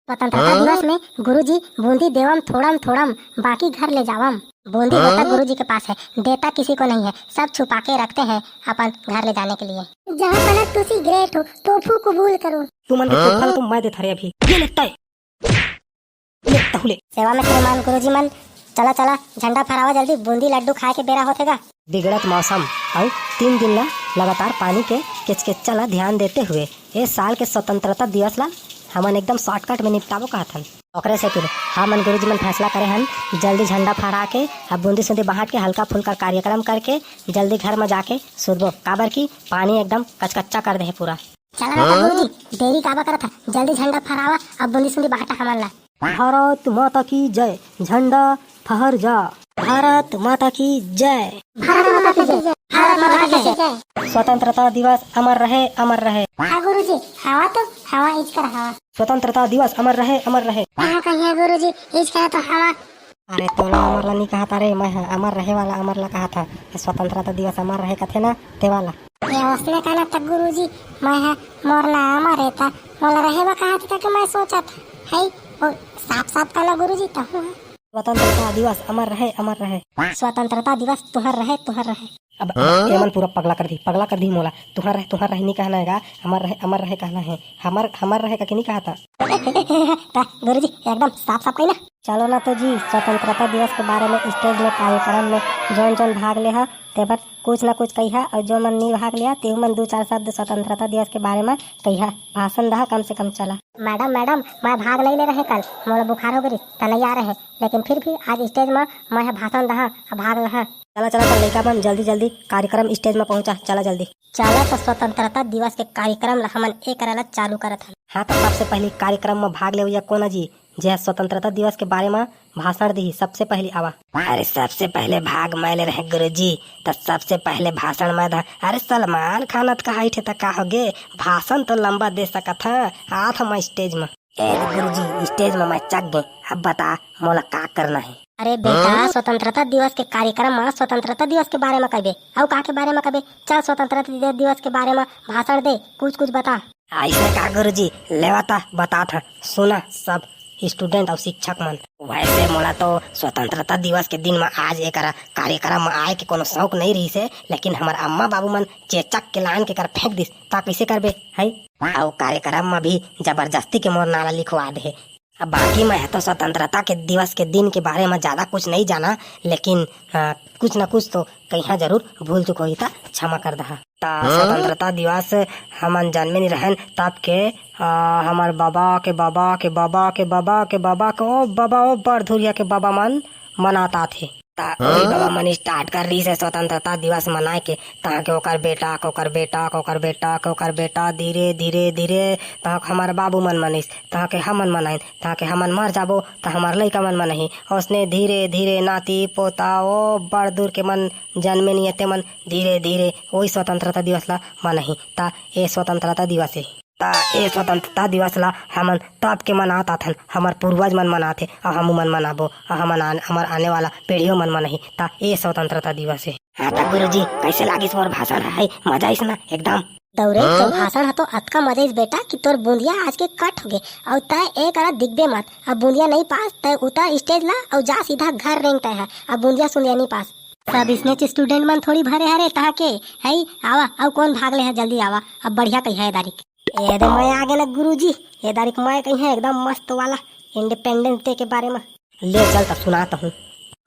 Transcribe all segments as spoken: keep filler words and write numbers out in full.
स्वतंत्रता दिवस में गुरुजी बूंदी देवम थोड़म थोड़म, बाकी घर ले जावम। बूंदी होता गुरुजी के पास है, देता किसी को नहीं है, सब छुपा के रखते हैं अपन घर ले जाने के लिए। जहाँ पलक तुसी ग्रेट हो, टोफू कबूल करो। तुमन के टोफा ला तो मैं देथों रे अभी। ये ले तय। ले तहु ले। सेवा में श्रीमान गुरुजी मन, चला चला, झंडा फहरावा जल्दी, बूंदी लड्डू खाए के बेरा होथे गा। बिगड़त मौसम अउ तीन दिन ला लगातार पानी के केचकेचा ला ध्यान देते हुए ए साल के स्वतंत्रता दिवस ला हमन एकदम शॉर्टकट में निपटाबो कहत हन। ओकरे सेती ले हमन गुरुजी मन फैसला करे हन, जल्दी झंडा फहरा के अब बूंदी सुंदी बांट के हल्का फुल्का कार्यक्रम करके जल्दी घर में जाके सुतबो, काबर कि पानी एकदम कचकच्चा कर दे हे पूरा। चला ना त गुरुजी, देरी काबर करत ह, जल्दी झंडा फहरावा, अब बूंदी सुंदी बांटा हमन ला। भारत माता की जय, झंडा फहर जा। भारत माता की जय। भारत माता की जय। भारत माता की जय। स्वतंत्रता दिवस अमर रहे, अमर रहे। हाँ गुरुजी, हवा तो हवा इच कर हवा। स्वतंत्रता दिवस अमर रहे, अमर रहे। कहाँ कहिए गुरुजी, इच कर तो हवा। अरे तोला अमर ला नहीं कहा था रे, मैं ह अमर रहे वाला अमर ला कहा था। स्वतंत्रता दिवस अमर रहे कथे ना, ते वाला। ये ओसने कहना त गुरुजी, मैं ह मोर ला अमर रहता, मोला रहे बर कहा था कि मैं सोचत है, वो साफ साफ कहना गुरुजी, तहूँ ह। स्वतंत्रता दिवस अमर रहे, अमर रहे। स्वतंत्रता दिवस तुहर रहे, तुहर रहे। अब, अब एमन पूरा पगला कर दी, पगला कर दी मोला। तुहर रहे, तुहर रहे नहीं कहना है गा, अमर रहे, अमर रहे कहना है। हमर, हमर रहे का कि नहीं कहा था? त गुरुजी एकदम साफ साफ कही ना। चलो ना तो जी, स्वतंत्रता दिवस के बारे में स्टेज में कार्यक्रम में जोन जोन भाग ले हा, ते बर कुछ ना कुछ कहिहा, और जो मन नहीं भाग लिया, तेहू मन दो चार शब्द स्वतंत्रता दिवस के बारे में कहिहा, भाषण दहा कम से कम। चला। मैडम, मैडम, मैं भाग नहीं ले रहे कल, मोला बुखार हो गई, त नहीं आ रहे, लेकिन फिर भी आज स्टेज में मैं ह भाषण दहा, भाग लहा। चला, चला, तो लइका मन जल्दी जल्दी कार्यक्रम स्टेज में पहुंचा, चला जल्दी। चला तो स्वतंत्रता दिवस के कार्यक्रम ला हमन ए करे ला चालू करत हन। हाँ, तो सबसे पहली कार्यक्रम में भाग लेवइया कोन जी, जे ह स्वतंत्रता दिवस के बारे में भाषण दिही, सबसे पहली आवा। अरे सबसे पहले भाग मैं ले रहे गुरुजी, तो सबसे पहले भाषण मैं दा। अरे सलमान खान अतका हाइट हे त का होगे, भाषण तो लंबा दे सकत ह। आत ह मैं स्टेज में। ए गुरुजी, स्टेज में मैं चघ गे, अब बता मोला का करना है? अरे बेटा, स्वतंत्रता दिवस के कार्यक्रम में स्वतंत्रता दिवस के बारे में कहबे, अउ का के बारे में कहबे? चल स्वतंत्रता दि-, दिवस के बारे में भाषण दे, कुछ कुछ बता। ऐसे का गुरुजी, लेवा ता बतात ह, सुना सब स्टूडेंट अउ शिक्षक मन। वैसे मोला तो स्वतंत्रता दिवस के दिन में आज एकरा कार्यक्रम में आए के कोनो शौक नहीं रहिस हे, लेकिन हमर अम्मा बाबू मन चेचक के लान के कर फेंक दिस, ता कैसे करबे, है? अउ कार्यक्रम में भी जबरदस्ती के मोर नाला लिखवा दे हे। अब बाकी मैं तो स्वतंत्रता के दिवस के दिन के बारे में ज्यादा कुछ नहीं जाना, लेकिन, अ, कुछ ना कुछ तो कहीं जरूर भूल चुक होही, ता क्षमा कर दहा। ता स्वतंत्रता दिवस हमन जन्मे नहीं रहन तब के, अ, हमर बाबा के बाबा के बाबा के बाबा के बाबा के, ओ बाबा, ओ बड़ धुरिया के बाबा मन मनात आथे। ता ओही बाबा मन स्टार्ट कर रही से स्वतंत्रता दिवस मनाए के, तहाँ के ओकर बेटा के ओकर बेटा के ओकर बेटा के ओकर बेटा, धीरे धीरे धीरे तहाँ के हमर बाबू मन मनिस, तहाँ के हमन मनाइन, तहाँ के हमन मर जाबो त हमर लइका मन मनही। ओसने धीरे धीरे नाती पोता ओ बड़ दूर के मन जन्मे नियते मन धीरे धीरे ओही स्वतंत्रता दिवस ला मनही। ता ए स्वतंत्रता दिवस हे। त ए स्वतंत्रता दिवस ला हमन तब के मनात आथन, हमर पूर्वज मन मनाथे, अउ हमू मन मनाबो, अउ हमन आन-, हमर आने वाला पीढ़ियो मन मनही। त ए स्वतंत्रता दिवस हे। हाँ त गुरुजी, कैसे लागिस मोर भाषण? है मजा आइस ना एकदम? दौरे, तोर भाषण ह तो अतका मजा आइस बेटा कि तोर बूंदिया आज के कट होगे, अउ तय ए करा दिखबे मत। अब बूंदिया नहीं पास, तय उतर स्टेज ला अउ जा सीधा घर रेंग तय ह। अब बूंदिया सुंदिया नहीं पास। सब स्नेच स्टूडेंट मन थोड़ी भरे हरे तहाँ के, है आवा, अउ कौन भाग ले है जल्दी आवा, अब बढ़िया कही है दारिक। ए दे मैं आ गेना गुरुजी, ए दारिक मैं कही है एकदम मस्त वाला इंडिपेंडेंस डे के बारे में। ले चल त सुनात हूँ।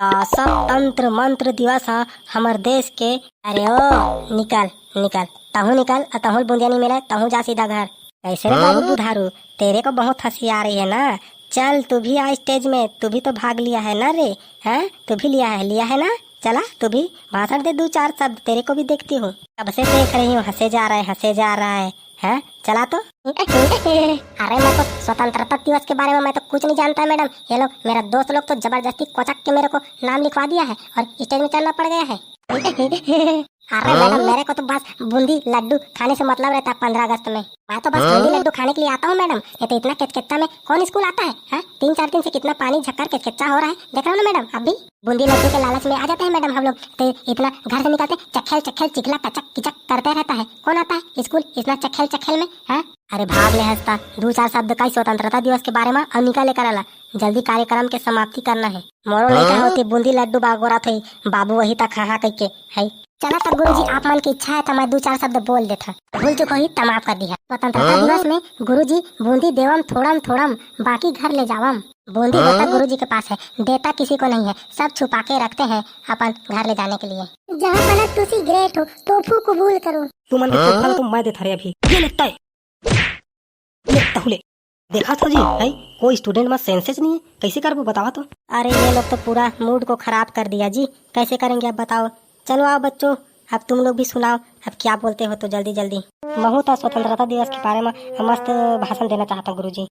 आ, सब तंत्र मंत्र दिवस ह हमर देश के। अरे ओ, निकल, निकल, तहूँ निकल, अ तहूँ बूंदिया नहीं मिले, तहूँ जा सीधा घर। कैसे रे बाबू बुधारू, तेरे को बहुत हंसी आ रही है ना? चल तू भी आ स्टेज में, तू भी तो भाग लिया है ना रे, हैं? तू भी लिया है, लिया है ना? चला तू भी भाषण दे दो चार शब्द, तेरे को भी देखती हूँ। कब से देख रही हूँ, हंसे जा रहा है, हंसे जा रहा है, हैं? चला तो। अरे मैं तो स्वतंत्रता दिवस के बारे में मैं तो कुछ नहीं जानता मैडम। ये लोग, मेरा दोस्त लोग तो जबरदस्ती कोचक के मेरे को नाम लिखवा दिया है और स्टेज में चढ़ना पड़ गया है। अरे मैडम, मेरे को तो बस बूंदी लड्डू खाने से मतलब रहता है पन्द्रह अगस्त में। मैं तो बस बूंदी लड्डू खाने के लिए आता हूँ मैडम। ये तो इतना किचकिचा में कौन स्कूल आता है? हाँ, तीन चार दिन से कितना पानी झक्कर किचकिचा हो रहा है, देख रहे हो ना मैडम, अभी बूंदी लड्डू के लालच में आ जाते हैं मैडम हम लोग। तो इतना घर से निकलते चखेल चखेल चिखला कचक किचक करते रहता है, कौन आता है स्कूल इतना चखेल चखेल में? हाँ, अरे भाग ले हंसता, दू चार शब्द कही स्वतंत्रता दिवस के बारे में अउ निकल लेकर आला। जल्दी कार्यक्रम के समाप्ति करना है। मोरो लइका होती बूंदी लड्डू बागोरा थे, बाबू वही तक हाँ हाँ कह के है। चला तब गुरुजी, आप मन की इच्छा है तो मैं दू चार शब्द बोल देता। भूल चुक होही त माफ कर दिया। स्वतंत्रता दिवस में गुरुजी बूंदी देवम थोड़म थोड़म, बाकी घर ले जावम। बूंदी होता गुरुजी के पास है, देता किसी को नहीं है, सब छुपा के रखते हैं अपन घर ले जाने के लिए। जहाँ पलक तुसी ग्रेट हो, टोफू कबूल करो। तुमन के टोफा ल तो मैं देत हरे अभी। ये ले तय। ले तहु ले। देखा था जी, है कोई स्टूडेंट में सेंसेज नहीं है, कैसे करबो बतावा तो। अरे ये लोग तो पूरा मूड को खराब कर दिया जी, कैसे करेंगे अब बताओ। चलो आओ बच्चों, अब तुम लोग भी सुनाओ, अब क्या बोलते हो तो जल्दी जल्दी। महू तो स्वतंत्रता दिवस के बारे में मस्त भाषण देना चाहता हूँ गुरुजी।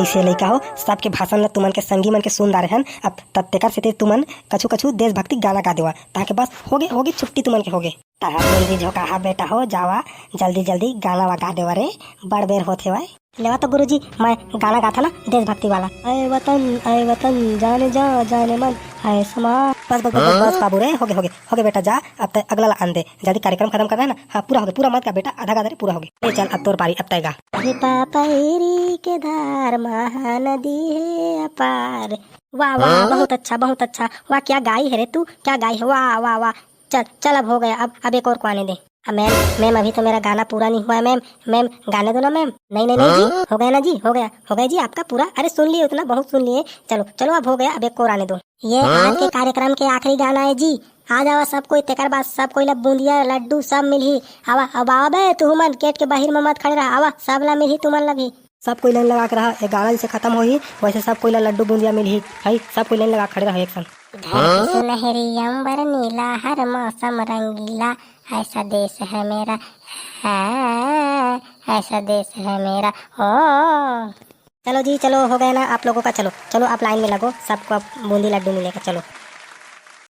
ऐसे लइका हो, सबके भाषण ला तुमन के संगी मन के सुन डारे हन, अब तब तेकर सेती तुमन कछु कछु देशभक्ति गाना गा देवा, ताकि बस होगे, होगे छुट्टी तुमन के होगे। तहा बूंदी झोंकाहा बेटा हो, जावा जल्दी जल्दी गाना वा गा देवा रे, बड़ बेर होत हेवय। लेवा तो गुरुजी, मैं गाना गाथा ना देशभक्ति वाला। ऐ वतन, ऐ वतन, जाने जा, जाने मन, ऐ समा। बस, बस, बस, बस, बस, बाबू रे, होगे, होगे, होगे बेटा, जा, अब तय अगला ला आन दे, जल्दी कार्यक्रम खत्म करना है ना। हाँ, पूरा होगे, पूरा मत गा बेटा, आधा गा दे रे, पूरा होगे। ए चल, अब तोर पारी, अब तय गा। हे पापा एरी के धार, महानदी हे अपार। वाह, वाह, बहुत अच्छा, बहुत अच्छा। वाह, क्या गाई है रे तू, क्या गाई है, वाह, वाह, वाह। चल, चल, अब हो गया, अब, अब एक और को आने दे। आ, मैम, मैम, अभी तो मेरा गाना पूरा नहीं हुआ है, मैम, मैम, गाने दो ना, मैम। नहीं, नहीं, नहीं जी, हो गया ना जी, हो गया, हो गया जी आपका पूरा। अरे, सुन लिए उतना, बहुत सुन लिए। चलो, चलो, अब हो गया, अब एक और आने दो। ये आज के कार्यक्रम के आखिरी गाना है जी। आ जावा सब कोई, तेकर बाद सब कोई ला बूंदिया, लड्डू सब मिलही। आवा, अब आवा बे, तुहू मन गेट के बाहिर में मत खड़े रहा, आवा, सब ला मिलही, तुमन ला भी। सब कोई लाइन लगा के रहा, ये गाना जैसे खत्म होही, वैसे सब कोई ला लड्डू बूंदिया मिलही, है, सब कोई लाइन लगा खड़े रहा एक संग। धरती सुनहरी अंबर नीला, हर मौसम रंगीला, ऐसा देश है मेरा, हाँ, ऐसा देश है मेरा, ओ। चलो जी, चलो, हो गया ना आप लोगों का, चलो, चलो, आप लाइन में लगो, सबको अब बूंदी लड्डू मिलेगा, चलो।